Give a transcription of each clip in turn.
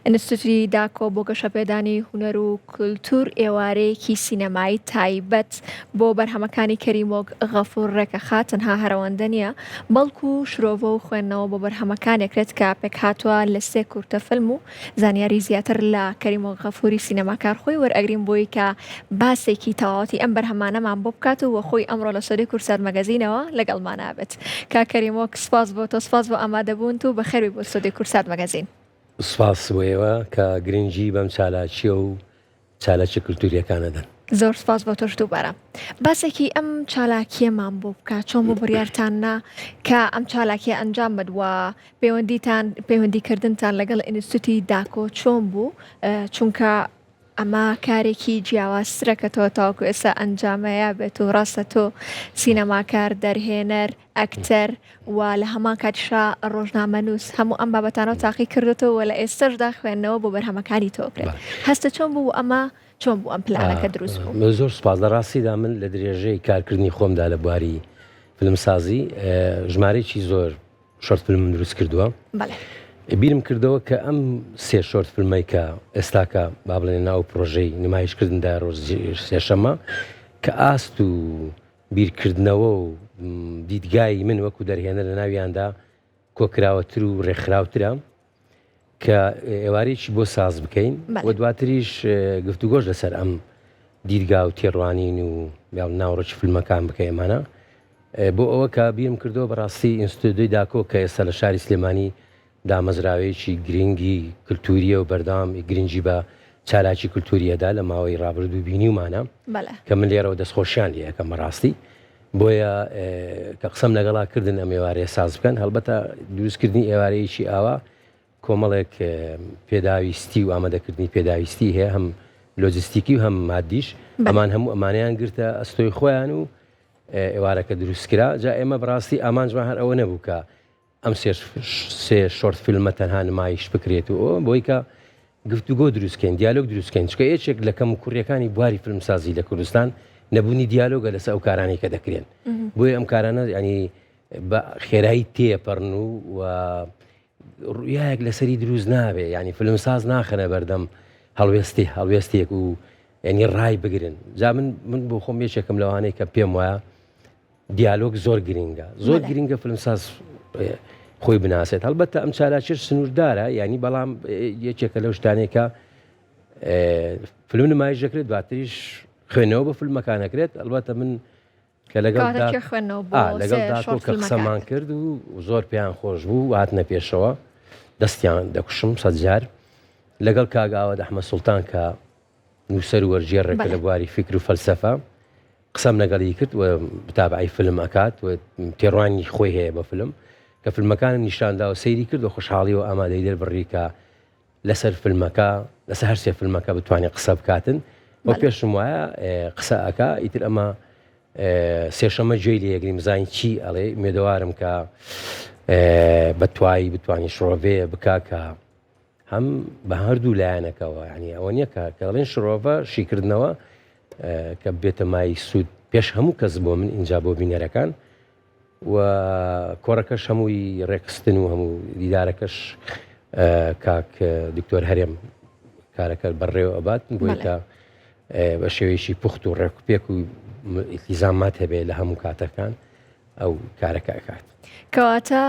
ئینستیتوتی داکۆ بۆ گەشەپێدانی هونەر و کولتوور ئێوارەیەکی سینەمایی تایبەت بۆ بەرهەمەکانی کەریمۆک غەفور ڕێکەخات، تەنها هەرەوەندە نییە، بەڵکو شرۆڤە و خوێندنەوە بۆ بەرهەمەکانی ئەکرێت کە پێکهاتووە لە سێ کورتە فیلم و زانیاری زیاتر لە کەریمۆک غەفوری سینەماکار خۆی وەرئەگرین بۆی کە باسێکی تەواوەتی ئەم بەرهەمانەمان بۆ بکات و خۆی ئەمڕۆ لە ستۆدیۆی کوردسات مەگەزینەوە لەگەڵمانا بێت. کاک کەریمۆک سپاس بۆ تۆ، سپاس بۆ ئامادەبوونت و بەخێربێی بۆ ستۆدیۆی کوردسات مەگەزین. سپاس بۆ ئێوە کە گرنگی بەم چالاکییە و چالاکیە کلتوریەکان ئەدەن. زۆر سپاس بۆ تۆش دووبارە باسێکی ئەم چالاکیەمان بۆ بکە چۆن بۆ بڕیارتان نا کە ئەم چالاکیە ئەنجام بد و پەیوەندیتان پەیوەندی کردنتان لەگەڵ ئینستیتوتی داکۆ چۆن بوو چونکە ئەمە کارێکی جیاوازترە کە تۆ تاوەکو ئێستا ئەنجامەیە بێت و ڕاستە تۆ سینەماکار دەرهێنەر ئەکتەر و لە هەمان کاتیشا ڕۆژنامەنووس هەموو ئەم بابەتانەو تاقی کردۆتەوە و لە ئێستەشدا خوێندنەوە بۆ بەرهەمەکانی تۆ کرێت هەستە چۆن بوو و ئەمە چۆن بوو ئەم پلانەکە دروست بوو؟ زۆر سوپاس لە ڕاستیدا من لە درێژەی کارکردنی خۆمدا لە بواری فیلمسازی ژمارەیەکی زۆر short فیلمم دروست کردووە بیرم کردەوە کە ئەم سێ short فیلمەی کە ئێستاکە با بڵێن ناو پرۆژەی نمایشکردندا ڕۆژ سێشەممە کە ئاست و بیرکردنەوە و دیدگای من وەکو دەرهێنەر لە ناویاندا کۆکراوەتر و ڕێکخراوترە کە ئێوارێکی بۆ ساز بکەین و دواتریش گفتوگۆش لەسەر ئەم دیدگا و تێڕوانین و ناوەڕۆکی فیلمەکان بکە ئێمانە بۆ ئەوە کە بیرم کردەوە بەڕاستی ئینستیتۆی داکۆ کە ئێستا لە شاری سلێمانی دامەزراوەیەکی گرنگی کلتوریە و بەردەوام گرنگی بە چالاکی کلتوری ئەدا لە ماوەی ڕابردوو بینیومانە کە من لێرەوە دەستخۆشیان لێ ئەکەم بەڕاستی بۆیە کە قسەم لەگەڵا کردن ئەم ئێوارەیە ساز بکەن هەڵبەتە دروستکردنی ئێوارەیەکی ئاوا کۆمەڵێک پێداویستی و ئامادەکردنی پێداویستی هەیە هەم لۆجستیکی و هەم مادیش ئەمان هەموو ئەمانیان گرتە ئەستۆی خۆیان و ئێوارەکە دروستکرا جا ئێمە بەڕاستی ئامانجمان هەر ئەوە نەبوو کە ئەم سێ short فیلمە تەنها نمایش بکرێت و ئەوە بۆی کە گفتوگۆ دروستکەین دیالۆگ دروستکەین چکە یەکێک لە کەم کوڕیەکانی بواری فیلمسازی لە کوردستان نەبوونی دیالۆگە لەسەر ئەو کارانەی کە دەکرێن بۆیە ئەم کارانە ینی بە خێرایی تێپەڕن و و ڕویایەک لەسەری دروست نابێ ینی فیلمساز ناخەنە بەردەم هەڵوێستی هەڵوێستێک و ینی ڕای بگرن جا من من بۆ خۆم یەکێکم لەوانەیە کە پێم وایە دیالۆگ زۆر گرینگە زۆر گرینگە فیلمساز خۆی بناسێت هەڵبەتە ئەم چالاکیش سنووردارە ینی بەڵام یەکێکە لەو شتانێکە فیلم نمایش دەکرێت دواتریش خوێنەوە بە فیلمەکان دەکرێت ئەلبەتە من کە لەگەڵ لەگەڵ داکۆ کە قسەمان کرد و زۆر پێیان خۆش بوو هاتنە پێشەوە دەستیان دەکوشم سەجار لەگەڵ کاگاوە دەحمە سوڵتان کە نووسەر و وەرگێڕێکە لە بواری فیکر و فەلسەفە قسەم لەگەڵی کرد و متابعەی فیلم ئەکات و تێڕوانی خۆی هەیە بە فیلم کە فیلمەکانم نیشاندا و سەیری کرد و خۆشحاڵی و ئامادەی دەربڕی کە لەسەر فیلمەکە لەسەر هەرسێ فیلمەکە بتوانێت قسە بکاتن و پێشم وایە قسە ئەکا ئیتر ئەمە سێشەمە گوێی لێ یەگریم بزانین چی ئەڵێ مێدەوارم کە بەتوایی بتوانین شڕۆڤەیە بکا کە هەم بە هەردوو لایەنەکەوە یعنی ئەوە نییە کە کە دەڵێن شرۆڤە شیکردنەوە کە بێتە مای سوود پێش هەموو کەس بۆ من ئینجا بۆ بینەرەکان و کۆڕەکەش هەمووی ڕێکخستن و هەموو دیدارەکەش کاک دکتۆر هەرێم کارەکە بەڕێوە ئەبات بۆی کە بە شێوەیەکی پوخت و ڕێکوپێک و ئیلتیزامات هەبێ لە هەموو کاتەکان ئەو کارەکە ئەکات. کەواتە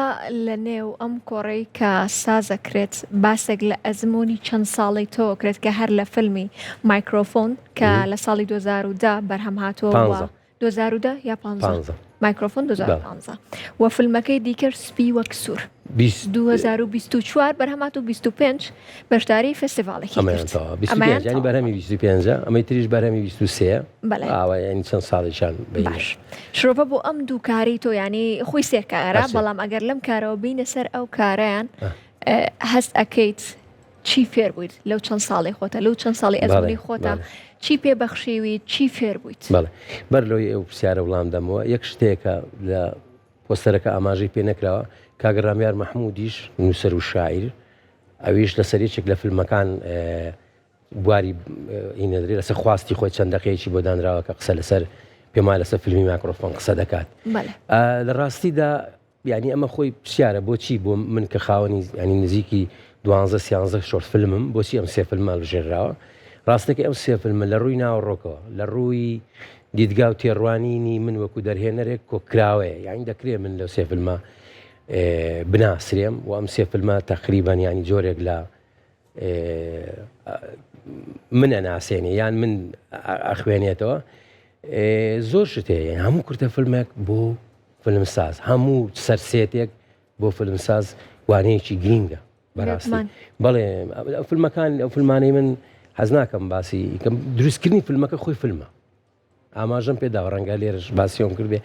لە نێو ئەم کۆڕەی کە ساز ئەکرێت باسێک لە ئەزموونی چەند ساڵەی تۆ ئەکرێت کە هەر لە فیلمی مایکرۆفۆن کە لە ساڵی 2010 بەرهەم هاتووە و 2010 یا 15 مایکرۆفۆن 2015 و فیلمەکەی دیکەش سپی وەک سوور 2024 بەرهەم هات و 25 بەشداری فێستیڤاڵێکی کرد. ئەمەیان تەواو. بەرهەمی 25 ئەمەی تریش بەرهەمی 23 ئاوا یانی چەند ساڵێکیان بەینە. باش شرۆڤە بۆ ئەم دوو کارەی تۆ یانی خۆی سێ کارە بەڵام ئەگەر لەم کارەوە بینە سەر ئەو کارەیان هەست ئەکەیت چی فێر بوویت لەو چەند ساڵی خۆتە لەو چەند ساڵی ئەزموونی خۆتە چی پێ بەخشیوی چی فێر بوویت؟ بەڵێ بەر لەوەی ئەو پرسیارە وڵام دەمەوە یەک شتێکە لە پۆستەرەکە ئاماژەی پێ نەکراوە، کاک ڕامیار مەحموودیش نووسەر و شاعیر، ئەویش لەسەر یەکێک لە فیلمەکان بواری هینەدرێ لەسەر خواستی خۆی چەند دەقەیەکی بۆ دانراوە کە قسە لەسەر پێم وایە لەسەر فیلمی مایکرۆفۆن قسە دەکات. لە ڕاستیدا یعنی ئەمە خۆی پرسیارە بۆچی بۆ من کە خاوەنی ینی نزیکی 12 . دوانزە سیانزە short فیلمم بۆچی ئەم سێ فیلمە هەڵبژێراوە ڕاستەکەی ئەم سێ فیلمە لە ڕووی ناوەڕۆکەوە لە ڕووی دیدگا و تێڕوانینی من وەکو دەرهێنەرێک کۆکراوەیە یانی دەکرێت من لەو سێ فیلمە بناسرێم و ئەم سێ فیلمە تەقریبەن ینی جۆرێک لە من ئەناسێنێ یان من ئەخوێنێتەوە زۆر شت هەیە هەموو کورتە فیلمێک بۆ فیلمساز هەموو سەرسێتێک بۆ فیلمساز وانەیەکی گرینگە بەڕاستی بەڵێ فیلمەکان ئەو فیلمانەی من حەز ناکەم باسی کەم دروستکردنی فیلمەکە خۆی فیلمە ئاماژەم پێداوە ڕەنگە لێرەش باسیۆم کردبێ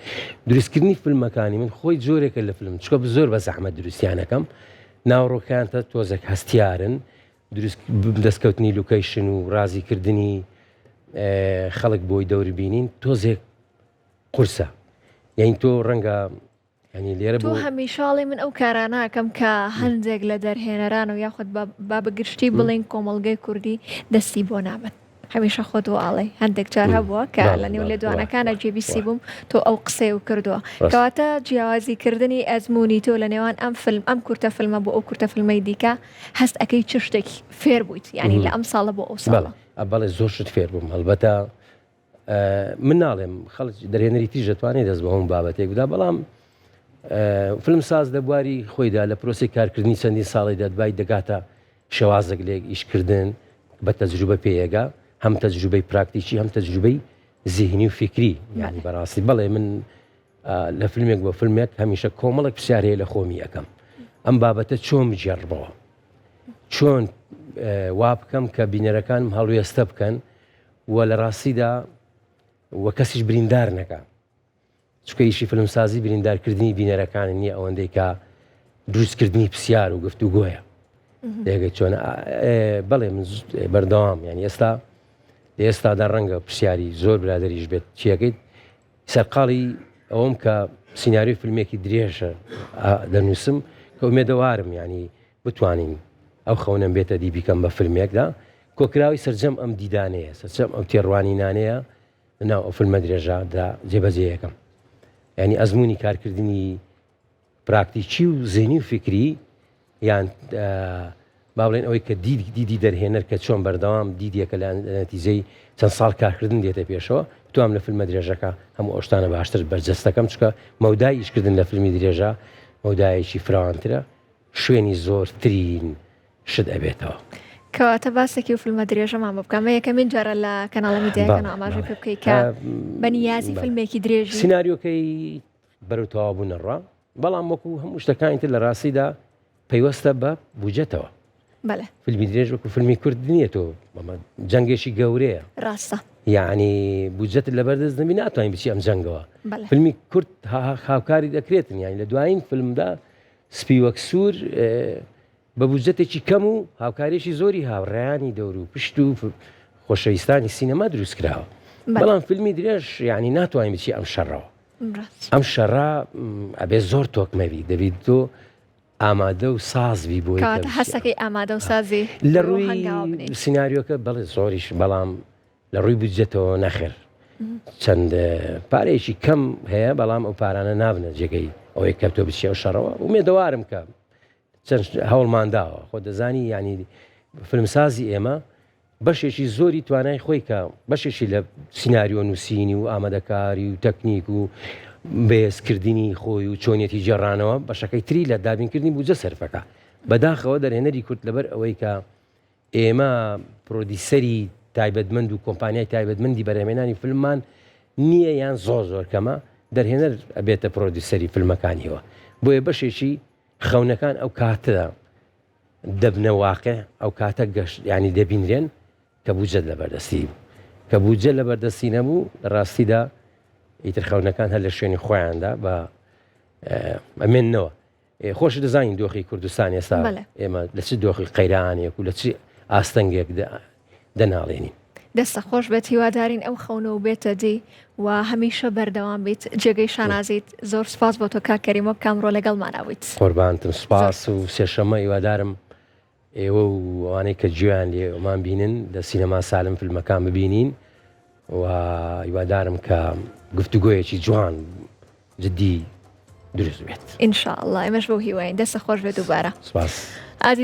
دروستکردنی فیلمەکانی من خۆی جۆرێکە لە فیلم چکە زۆر بە زەحمەت دروستیانەکەم ناوەڕۆکەیان تە تۆزێک هەستیارن دروست دەستکەوتنی location و ڕازیکردنی خەڵک بۆی دەوربینین تۆزێک قورسە یعنی تۆ ڕەنگە یانی لێرە تۆ هەمیشە ئەڵێی من ئەو کارانە ئەکەم کە هەندێک لە دەرهێنەران و یاخود با بە گشتی بڵێین کۆمەڵگەی کوردی دەستی بۆ نابەن هەمیشە خۆت و ئاڵێ هەندێک جار هەبووە کە لە نێو لێدوانەکانە جێبیسی بووم تۆ ئەو قسەی و کردووە کەواتە جیاوازی کردنی ئەزمموی تۆ لە نێوان ئەم فیلم ئەم کورتە فیلمە بۆ ئەو کورتە فیلمەی دیکە هەست ئەەکەی چ شتێک فێر بوویت یعنی لە ئەم ساڵە بۆ ئەو ساڵە بەڵێ زۆر شت فێر بووم هەڵبەتە من ناڵێم خەڵک دەرهێنەری تریش دەتوانێت دەست بە هەموو بابەتێک بدا بەڵام فیلم ساز لە بواری خۆیدا لە پرۆسی کارکردنی چەندین ساڵی دەدبای دەگاتە شێوازێک لێک ئیشکردن بە تەجروبە پێیەگا هەم تەجروبەی پراکتیکی هەم تەجروبەی زیهنی و فیکری یعنی بەڕاستی بەڵێ من لە فیلمێک بۆ فیلمێک هەمیشە کۆمەڵێک پرسیار هەیە لە خۆمی ئەەکەم ئەم بابەتە چۆن بگێڕمەوە چۆن وا بکەم کە بینەرەکانم هەڵوێستە بکەن و لە ڕاستیدا و کەسیش بریندار نەکا چونکە ئیشی فیلمسازی بریندارکردنی بینەرەکان نییە ئەوەندەی کە دروستکردنی پرسیار و گفتوگۆیە دەگەی چۆن بەڵێ من بەردەوام یعنی ئێستا لە ئێستادا ڕەنگە پرسیاری زۆر برادریش بێت چیەکەیت سەرقاڵی ئەوم کە سیناریۆی فیلمێکی درێژە دەنووسم کە ئومێدەوارم ینی بتوانین ئەو خەونەم بێتە دی بیکەم بە فیلمێکدا کۆکراوی سەرجەم ئەم دیدانەیە، سەرجەم ئەو تێڕوانینانەیە لەناو ئەو فیلمە درێژەدا جێبەجێیەکەم. یانی ئەزموونی کارکردنی پراکتیکی و زهنی و فیکری یان با بڵێن ئەوەی کە دید دیدی دەرهێنەر کە چۆن بەردەوام دیدێکە لە نەتیجەی چەند ساڵ کارکردن دێتە پێشەوە بتوانم لە فیلمە درێژەکە هەموو ئەو شتانە باشتر بەرجەستەکەم چونکە مەودای ئیشکردن لە فیلمی درێژە مەودایەکی فراوانترە شوێنی زۆرترین شت ئەبێتەوە. کەواتە باسێکی و فیلمە درێژەمان بۆ بکە ئەمە یەکەمین جارە لە کەناڵە میدیایەکان ئاماژە پێ بکەی کە بە نیازی فیلمێکی درێژی سیناریۆکەی بەرەو تەواو بوون نەڕا بەڵام وەکو هەموو شتەکانی تر لە ڕاستیدا پەیوەستە بە بودجەتەوە بەڵێ فیلمی درێژ وەکو فیلمی کورت نییە تۆ ئەمە جەنگێکی گەورەیە ڕاستە یعنی بودجەت لەبەردەست نەبی ناتوانین بچی ئەم جەنگەوە فیلمی کورت هاوکاری دەکرێتن یعنی لە دوایین فیلمدا سپی وەک سوور بە بودجەتێکی کەم و هاوکاریی زۆری هاوڕێیانی دەور و پشت و خۆشەویستانی سینەما دروست کراوە. بەڵام فیلمی درێژ یعنی ناتوانین بچی ئەم شەڕەوە. ئەم شەڕە ئەبێ زۆر تۆکمەبی دەبیت تۆ ئامادە و ساز بی بۆی هەستەکەی ئامادە و سازی لە ڕووی سیناریۆکە بەڵێ زۆریش بەڵام لە ڕووی بودجەتەوە نەخێر چەند پارەیەکی کەم هەیە بەڵام ئەو پارانە نابنە جێگەی ئەوەی کە تۆ بچی ئەو شەڕەوە ومێدەوارم کە چەند هەوڵمان داوە خۆ دەزانی ینی فیلمسازی ئێمە بەشێکی زۆری توانای خۆی کە بەشێکی لە سیناریۆ نووسینی و ئامادەکاری و تەکنیک و بەهێزکردنی خۆی و چۆنیەتی جێڕانەوە بەشەکەی تری لە دابینکردنی بودجە سەرفەکە بەداخەوە دەرهێنەری کورد لەبەر ئەوەی کە ئێمە پرۆدیسەری تایبەتمەند و کۆمپانیای تایبەتمەندی بەرهەمێنانی فیلممان نییە یان زۆر زۆر کەمە، دەرهێنەر ئەبێتە پرۆدیسەری فیلمەکانیەوە، بۆیە بەشێکی خەونەکان ئەو کاتە دەبنە واقع، ئەو کاتە گەشت یانی دەبینرێن کە بودجەت لەبەردەستی بوو، کە بودجە لەبەردەستی نەبوو لە ڕاستیدا ئیتر خەونەکان هەر لە شوێنی خۆیاندا بە ئەمێننەوە. خۆشت دەزانین دۆخی کوردستان ئێستا ئێمە لە چ دۆخی قەیرانێک و لە چ ئاستەنگێک دەناڵێنین. دەستە خۆش بێت هیوادارین ئەو خەونە و بێتە دی و هەمیشە بەردەوام بیت جێگەی شانازیت زۆر سپاس بۆ تۆ کاک کەریم وەک کامڕۆ لەگەڵمانا بوویت. قوربانتم سپاس و سێشەممە هیوادارم ئێوە و ئەوانەی کە گوێیان لێمان بینن لە سینەما سالم فیلمەکان ببینین و هیوادارم کە گفتوگۆیەکی جوان جدی دروست بێت. ان شاء اللە ئێمەش بەو هیواین دەستە خۆش بێت دووبارە. سپاس. ئازیز.